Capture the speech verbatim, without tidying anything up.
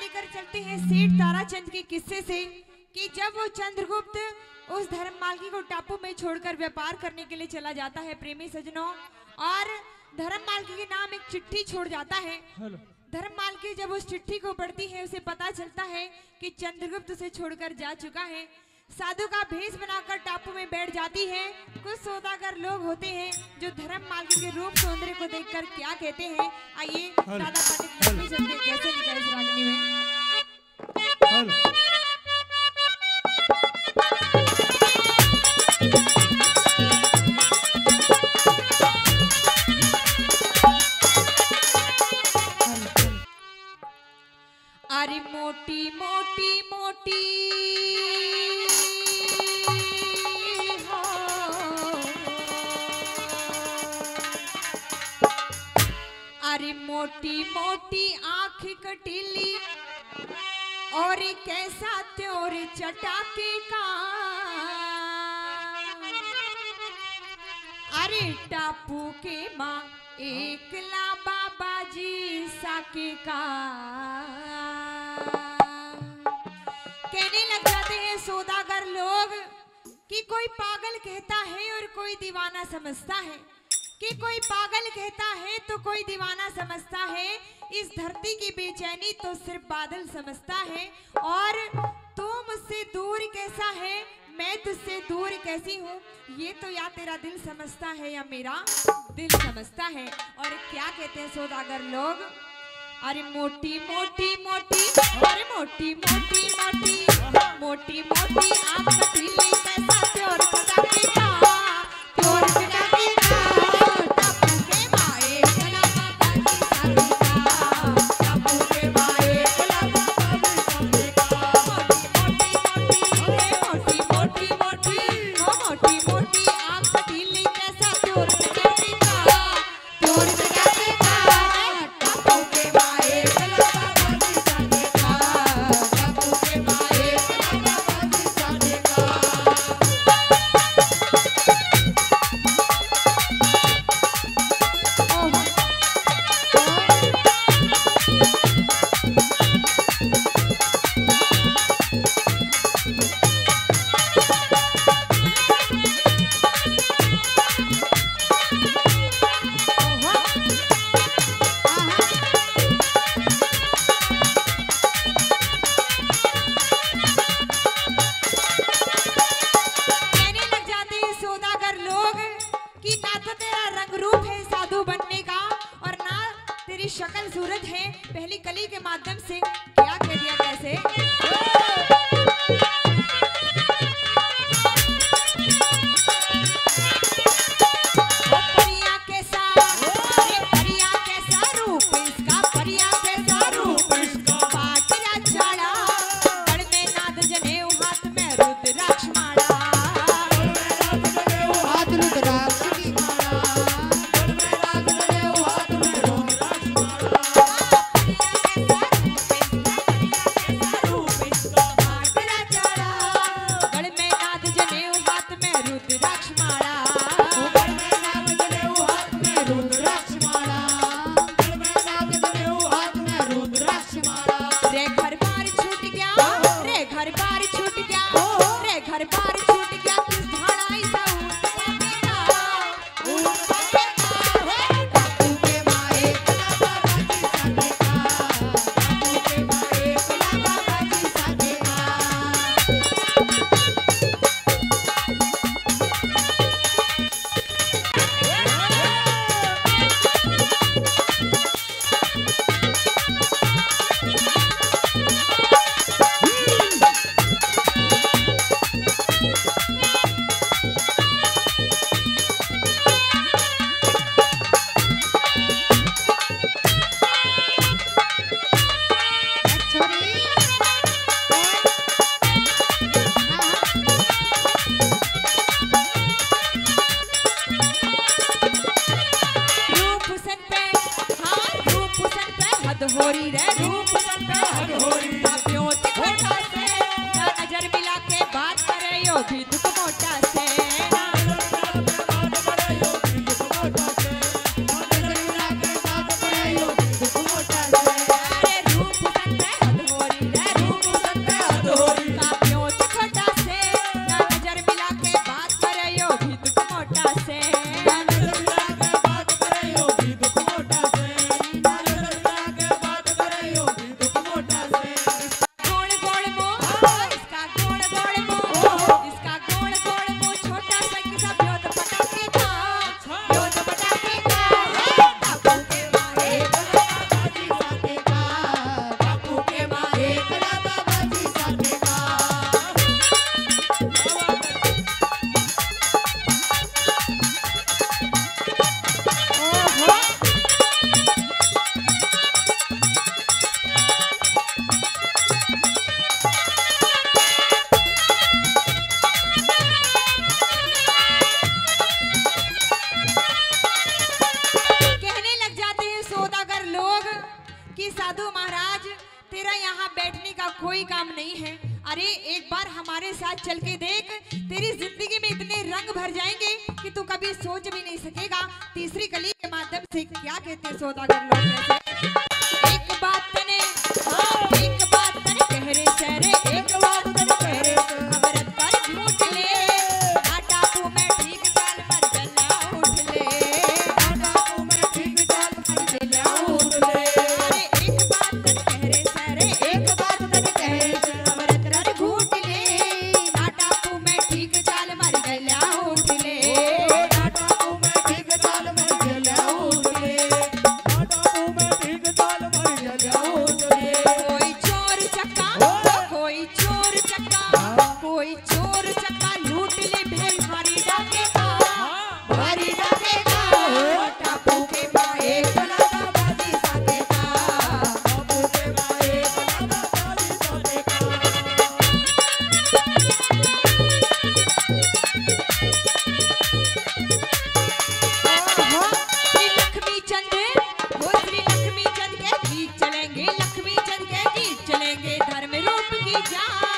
लेकर चलते हैं सेठ ताराचंद के किस्से से कि जब वो चंद्रगुप्त उस धर्म मालकी को टापू में छोड़कर व्यापार करने के लिए चला जाता है, प्रेमी सज्जनों, और धर्म मालकी के नाम एक चिट्ठी छोड़ जाता है। हेलो। धर्म मालकी जब उस चिट्ठी को पढ़ती है, उसे पता चलता है कि चंद्रगुप्त उसे छोड़कर जा चुका है। साधु का भेष बनाकर टापू में बैठ जाती है। कुछ सौदागर लोग होते हैं जो धर्म मालकी के रूप सौंदर्य को देखकर क्या कहते हैं, आइए हेलो। दादा पंडित हेलो। लक्ष्मी चंद के कैसे लिखा इस रागनी में। हेलो। अरे मोटी मोटी मोटी हो, अरे मोटी मोटी आँख कटीली और कैसा त्योर चटाके का। अरे टापू के माँ एकला बाबा जी साके का। कहने लग जाते हैं सौदागर लोग कि कोई पागल कहता है और कोई दीवाना समझता है, कि कोई पागल कहता है तो कोई दीवाना समझता है। इस धरती की बेचैनी तो सिर्फ बादल समझता है। और तू मुझसे दूर कैसा है, मैं तुझसे दूर कैसी हूँ, ये तो या तेरा दिल समझता है या मेरा दिल समझता है। और क्या कहते हैं सौदागर लोग, अरे मोटी मोटी मोटी, अरे मोटी मोटी मोटी, मोटी मोटी आँख पीली कैसा त्योर चटाके का, त्योर चटाके का। टापू के माए गला बाबा जी साके का, टापू के माए गला बाबा जी साके का। मोटी मोटी मोटी, मोटी मोटी मोटी, ओ मोटी मोटी आँख पीली कैसा त्योर चटाके का, त्योर चटाके का। टापू के माए गला बाबा जी साके का, टापू के माए गला बाबा जी साके का। कहने लग जाते हैं सौदागर लोग कि ना तो तेरा रंग रूप है साधु बनने का और ना तेरी शक्ल सूरत है। पहली कली के माध्यम से क्या कह दिया, कैसे? ओ परियां कैसा, अरे परियां कैसा रूप इसका, परियां कैसा रूप इसका। पाटिया छाड़ा, गल में नाद जनेऊ, हाथ में रुद्राक्ष माला। हाथ रुद्राक्ष की माला। तेरा यहाँ बैठने का कोई काम नहीं है। अरे, एक बार हमारे साथ चल के देख, तेरी जिंदगी में इतने रंग भर जाएंगे कि तू कभी सोच भी नहीं सकेगा। तीसरी कली के माध्यम से क्या कहते हैं सौदागर लोग? एक बात तने, हाँ, एक बात तने कह रे सरे, एक बात तने कह रे, अमृत पर झूठ ले, आटा को मैं ठीक चाल मर गला उठ ले, आटा को मैं ठीक चाल मर गला उठ ले। अरे एक बात तने कह रे सरे, एक बात तने कह रे, अमृत पर घूट ले, आटा को मैं ठीक चाल मर गला उठ ले, आटा को मैं ठीक चाल मर गला उठ ले। कोई चोर चक्का, कोई चोर चक्का, कोई चोर चक्का लूट ले भेल भारी डाके का, भारी डाके का। टापू के माए बना बाजी साथे का, टापू के माए बना बाजी साथे का। श्री लक्ष्मी चंद, वो श्री लक्ष्मी चंद के गीत चलेंगे, लक्ष्मी चंद के गीत चलेंगे। धर्म रूप की जान,